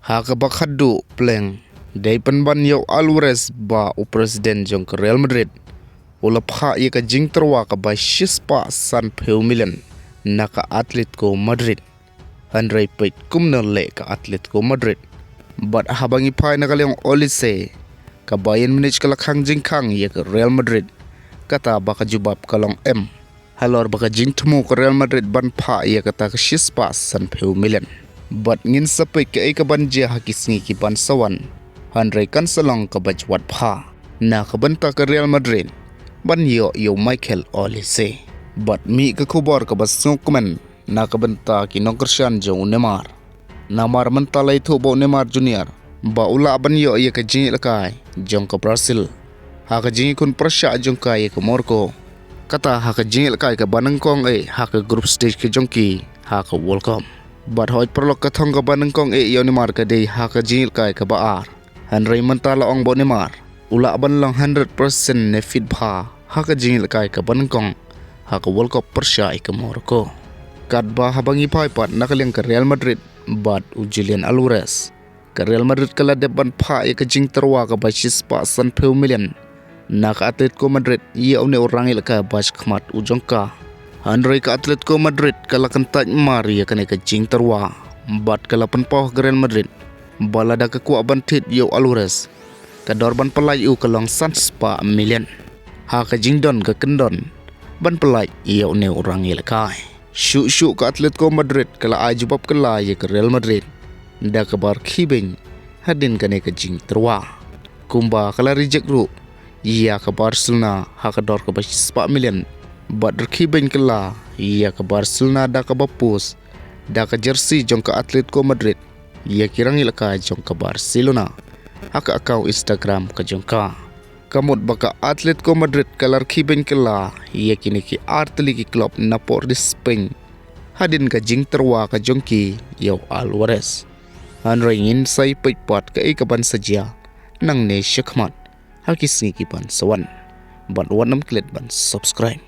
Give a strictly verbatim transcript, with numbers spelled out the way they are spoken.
Ha kaba khatduh pleng, dei pynban ïa u Alvarez ba u president jong ka Real Madrid u la phah ïa ka jingtyrwa kaba shispah sanphew million na ka Atletico Madrid. Hynrei peit kumno leh ka Atletico Madrid. Bad haba ngi phai na ka liang Olise, ka Bayern Munich ka la khang jingkhang ïa ka Real Madrid, kata ba ka jubab ka long em. Halor ba ka jingthmu ka Real Madrid ban phah ïa kata ka shispah sanphew million. Bad ngin sa peit kaei kaban jia ha ki sngi kiban sa wan. Hynrei kan sa long kaba jwat bha na ka bynta ka Real Madrid ban ïoh ïa u Michael Olise. Bad mih ka khubor kaba sngewkmen na ka bynta ki nongkyrshan jong u Neymar. Namar mynta la ïathuh ba u Neymar Junior ba u lah ban ïoh ïa ka jingïalehkai jong ka Brazil ha ka jingïakhun pyrshah jong ka ïa ka Morocco. Kata ha ka jingïalehkai kaba nyngkong eh ha ka group stage ka jong ki ha ka World Cup. Bad hooid paralok, ka thong kaba nyngkong eh ïa u Neymar ka dei ha ka jingïalehkai kaba ar. Hynrei mynta la ong ba u Neymar u lah ban long hundred percent ne fit bha ha ka jingïalehkai kaba nyngkong ha ka World Cup pyrshah ïa ka Morocco. Katba haba ngi phai pat na ka liang ka Real Madrid bad u Julian Alvarez, ka Real Madrid ka la dep ban phah ïa ka jingtyrwa kaba shispah sanphew million na ka Atletico Madrid ïa une u rangïalehkai ba shakhmat u jong ka. Hynrei ka Atletico Madrid ka la kyntait mar ïa kane ka jingtyrwa bad ka la pynpaw ha ka Real Madrid ba lada ka kwah ban thied ïa u Alvarez, ka dor ban pyllait u ka long sanspah million ha ka jingdon ka kyndon ban pyllait ïa une u rangïalehkai. Shuh shuh ka Atletico Madrid ka la ai jubab kylla ïa ka Real Madrid da kaba rkhie beiñ hadien kane ka jingtyrwa. Kumba ka la reject ruh ïa ka Barcelona ha ka dor kaba shispah million bad rkhie beiñ kylla ïa ka Barcelona da kaba post da ka jersey jong ka Atletico Madrid ïa ki rangïalehkai jong ka Barcelona ha ka account Instagram ka jong ka. Ka mut ba ka Atletico Madrid ka la rkhie beiñ kylla ïa kine ki artylli ki club na por de Spain hadien ka jingtyrwa ka jong ki ïa u Alvarez. Hynrei ngin sa ïa peit pat kaei kaban sa jia nangne shakhmat ha ki sngi kiban sa wan. Bad wat nym klet ban subscribe.